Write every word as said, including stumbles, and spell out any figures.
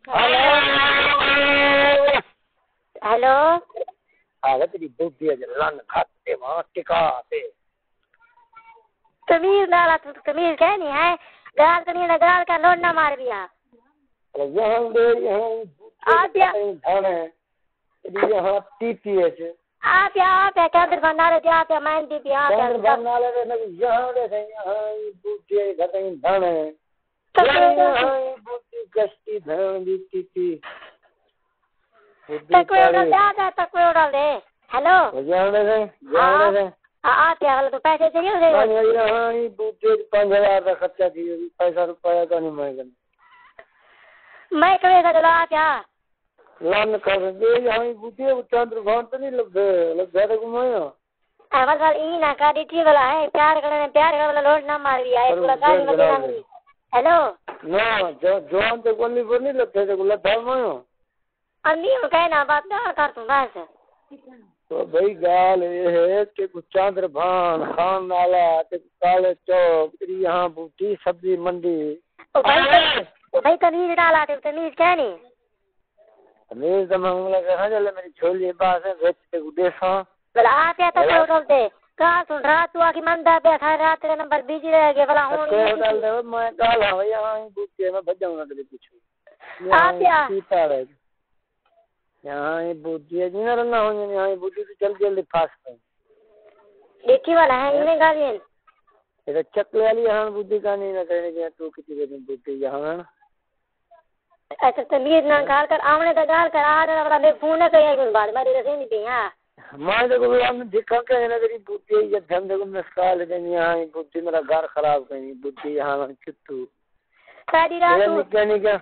ہیلو۔ ہیلو۔ آ تیری بڈھی اج لن کھت تے ماں ٹکا تے۔ تمیز نال آ، توں تمیز کائنی ہے؟ گال کنی نہ گال کر، لوڑ نہ مار بیا۔ یہاں دے یہاں آ بیا۔ دھانے۔ یہاں ٹی پی ایچ۔ آ پیا، آ پیا، چندر بھنڈارے تے آ پیا، میں دی پیا، آ پیا۔ چندر بھنڈارے دے نبی یہاں دے سے، یہاں ہی بوٹے گھٹیں دھانے۔ تکوے یہاں ہی بوٹی کشتی دھان دی ٹی پی۔ بوٹی تکوے اڑا پاڑی۔ دے، آ پیا، تکوے اڑا دے۔ ہیلو۔ یہاں دے سے، یہاں دے سے۔ آ، آ پیا، ہلو، تو پیسے چاہیے ہوئے؟ ہاں، یہاں ہی بوٹے پنج ہزار دا خرچہ تھی، پیسہ روپیہ کا نہیں میں کنے۔ میں کوئی سا چلا آ پیا۔ لن کر دے، یہاں ہی بوٹی، وہ چندر بھان تو نہیں لبھے، لبھے تو گھمایا۔ احمد بھائی، ای نہ کر، ڈٹھی والا ہے، پیار کرنے، پیار کرنے والا لوٹ نہ مار بھی آئے، پر پورا گالی مدی نہ مری۔ ہیلو۔ نہ، جو-، جوان تے کوئی نہیں، نہیں لبھے تے کوئی لبھا مایا۔ انی ہوں کہنا بات نہ کر توں بس۔ تو بھائی گال یہ ہے کہ کو چندر بھان، خان نالا، تے کالے چوک، تیری یہاں بوٹی سبزی منڈی۔ او بھائی، او بھائی تمیز نال آ تے تمیز کہنی۔ تمیز دا میں ہوں لگا ہاں، جلے میری جھولی باز ہے، وچ تے کو ڈیساں۔ بلا آ پیا تکے ہوٹل تے۔ کال سن رات تو آ کے من دا پیا، سارے رات تیرا نمبر بزی رہ گیا، بلا ہون تے ہوٹل دے، میں کال ہاں، بھائی، ہاں، ہی بوٹی ہے، میں بھجا ہوں نہ تیرے پچھوں۔ آ پیا۔ کی پاڑے؟ یہاں ہی بوٹی ہے، جی نہ رنا ہوں، یہاں ہی بوٹی تو جلدی جلدی پھاس پے۔ ڈیکھی والا ہے، انہیں گالی ہیں۔ یہ چکلے والی ہاں بوٹی کا نہیں نہ کرنے دیا، تو کتی دیر میں بوٹی یہاں۔ اچھا، تمیز نہ گال کر، آونے دا گال کر، آ رہا بڑا، میں فون نہ کریے کچھ بات، میں رسے نہیں پئی، ہاں۔ میں تے کو ہم دکھا کے نہ تیری بوٹی ہے، یہ دھندے کو مسکال دینی، ہاں، یہ بوٹی میرا گھر خراب کرنی، بوٹی یہاں چتو۔ ساری رات یہ کو نکا نکا۔